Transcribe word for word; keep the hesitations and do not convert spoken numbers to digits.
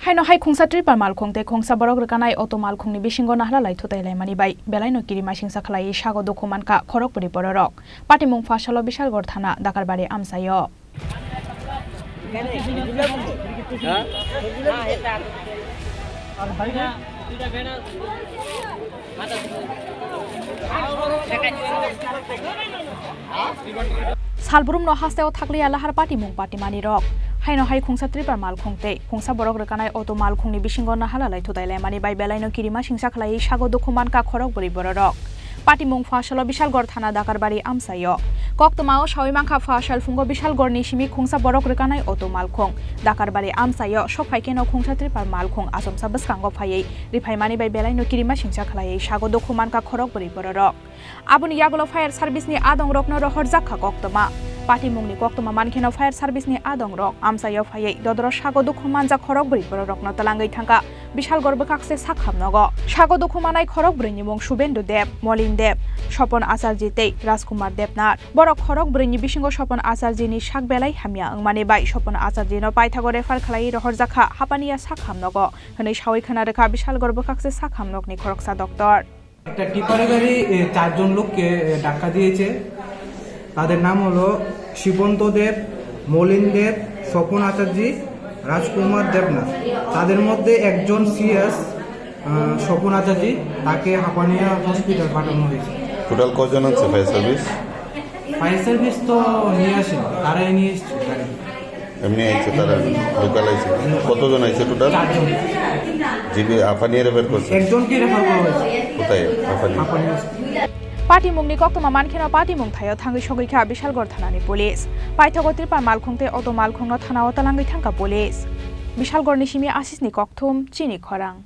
Haino hai khungsa tripal malkhung tei khungsa borok rwkanai auto malkhungni bisingo naharalai thutai laimani bai belaino kirima singsa khlaiwi sago dukhu mankha khorokbwrwi bororok. Patimung pha salo Bishalgarh thana Dakarbari amchaio. Salbrumno hasteo thakliya lahar patimung patimani rok. Haino hai khungsa tripal malkhung tei khungsa borok rwkanai auto malkhungni bisingo naharalai thutai laimani bai belaino kirima singsa khlaiwi sago dukhu mankha khorokbwrwi bororok. Patimung pha salo Bishalgarh thana Dakarbari amchaio. Koktwmao sawi mankha pha sal phungo Bishalgarhni simi khungsa borok rwkanai auto malkhung Dakarbari amchaio sok phai kheno khungsa tripal malkhung achomsa bwskango phaiwi riphaimani bai belaino kirima singsa khlaiwi sago dukhu mankha khorokbwrwi bororok. Aboni yagulo fire service ni adongrokno rohorjak kha koktwma. Patimungni koktwma mankheno fire service ni adongrok amchaio phaiwi dodoro sago dukhu manjak khorokbwrwi bororokno twlangwi thangkha Bishalgarh bwkhakse sak hamnogo. Sago dukhu manai khorokbwrwini mung Subendru Deb, Molin Deb, Sopon Acharji tei Rajkumar Debnath. Borok khorokbwrwini bisingo Sopon Acharjini sak belai hamya wngmani bai Sopon Acharjino paithago refer khlaiwi rohorjak kha Hapania sak hamnogo hwnwi sawi khna rwkha Bishalgarh bwkhakse sak hamnokni khoroksa doctor. একটা টিপার গাড়ি, এ, চারজন লোককে, এ, ধাক্কা দিয়েছে। তাদের নাম হলো শিবন্ত দেব, মলিন দেব, স্বপন আচার্য, রাজকুমার দেবনাথ। তাদের মধ্যে একজন সিরিয়াস, আহ, স্বপন আচার্য, তাকে হাপানিয়া হসপিটাল পাঠানো হয়েছে। টোটাল কজন আছে ফায়ার সার্ভিস? ফায়ার সার্ভিস তো নিয়ে আসেনি, তারাই নিয়ে এসছে গাড়ি। এমনি আইছে তারা, লোকাল আইছে। কতজন আইছে টোটাল? চারজন। জিবি আফানিয়া রেফার করছে? একজনকে রেফার করা হয়েছে। কোথায় আফানিয়া? আফানিয়া hospital. Patimungni koktwma mankheno patimung thaio thangwi sogwi kha Bishalgarh thanani police. Paithago tripal malkhung tei auto malkhungno thanao twlangwi thangkha police. Bishalgarhni simi Asisni kokthum, chini khorang.